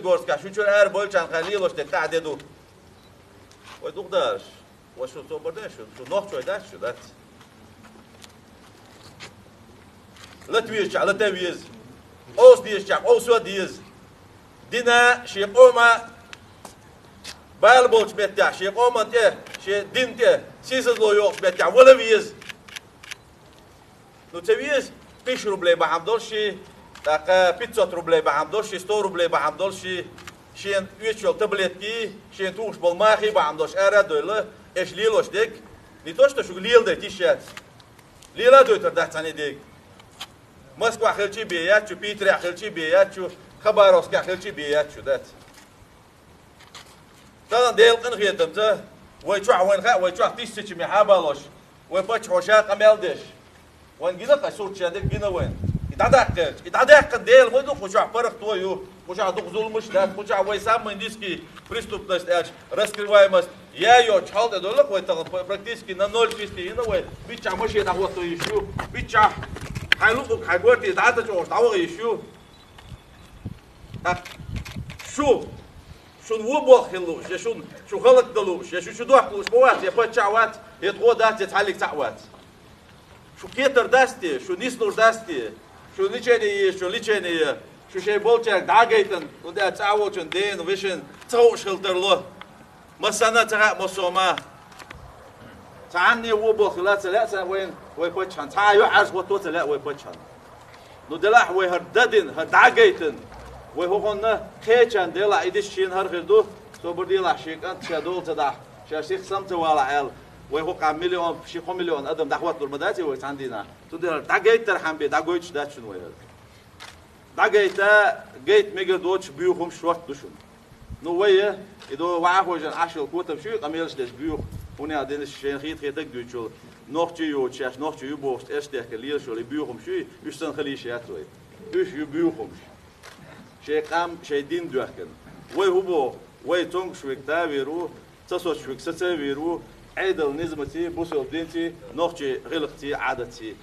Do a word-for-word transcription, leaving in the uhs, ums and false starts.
Горскахь шу чуьра ара болчарна хьан лелош дерг къахьде ду. Вай дукха дараш. Вай шу собар дац шу, шу нохчой дац шу, дац. Лата везачохь лата веза. Къовса дезачохь къовсо деза. Дина шен къома бала болчу меттехь, шен къоман тӀе, шен дин тӀе сийсазло йоккхучу меттехь вала веза. Ну, ца веза, пхи рублей бахьана долуш ши, тӀаккха пятьсот рублей бахьана долуш ши, сто рублей бахьана долуш ши, шена оьцуш йолу таблетки, шена тухуш болу махий бахьана долуш ара а дойлла, аша лелош дерг, не то что шуьга леладайта йиш яц. Лела а дойтур дац цхьана и дерг. Москвахь хилчий бен яц шу, Питерехь хилчий бен яц шу, Хабаровскехь хилчий бен яц шу, дац. Тахана Делан къинхетамца, вай чохь вайна хаьа, вай чохь тиссача мехьа а балош, вай паччахьо ша къамел деш. Вайн гина кхай сурт ша дерг гина вайн. И дӀадаккхарча, и дӀадаьккхина Дела ма ду, кху чохь паргӀато ю, кху чохь дукха зуламаш дац, кху чохь вай самый низкий преступность аьлча, раскрываемость я йоцчу хьал тӀе долу вай тахана, практически на ноль чистый йина вай, биччахь машен дӀахӀотто йиш ю, биччахь хьайн луъург, хьайн квартира дӀа а ца чӀогӀуш дӀаваха йиш ю. ТӀаккха шу, шуна вон болх хила лууш, я шуна шу хӀаллакдан лууш, я шу чудоккха лууш ма вац, я паччахь вац, я тхо дац, я цхьаллиг цхьаъ вац. Шу кхетар дац те, шу нислур дац те, шу лечение еза, шу лечение я, шу шайн болчаьрга дӀа а гайтина, хӀунда аьлча цӀа а волчун дена, вешина ца хууш хила тарло. Массанна а ца хаьа массо а ма. Цхьанне вон болх хила ца лаьа сан вайна, вай паччахьна. Цхьа а юьхьӀаьржа хӀотто ца лаьа вай паччахьна. Ну, делахь вай хӀара дадина, хӀара дӀагайтина. Вай хӀокхунна кхечарна делахь, и диш шена хӀара хир ду, собар делахь, шен кӀант ша дола ца дахь, ша сих сам ца валахь аьлла. Вай хӀокху миллион, ши-кхо миллион адам дӀахӀотталур ма дац вай цхьана дийнахь. Цундела дӀагайтархьама бен дӀагойтуш дац шуна вай хӀара. ДӀагайта, гайта мегар доцуш буьйхамаш шорта ду шуна. Ну, вай, и до ваӀа хьожан Ӏаш йолу котам шуьйра къамелаш деш буьйху, хӀунда аьлла динаш шайна хета-хетаг дуьйцуш йолу, нохчий йоцуш шаьш нохчий ю бохуш, тӀерш дехкина лелаш йолу и буьйхамаш шуьйра, уьш санна хила йиш яц вай. Уьш ю буьйхамаш. Шайн къам, шайн дин доьхкина. Вай хӀун боху? Вай цомгуш верг тавер ву, ца соцуш верг сацавер ву, Ӏедал низамаций, бусалба динций, нохчий гӀиллакхций, Ӏадатций.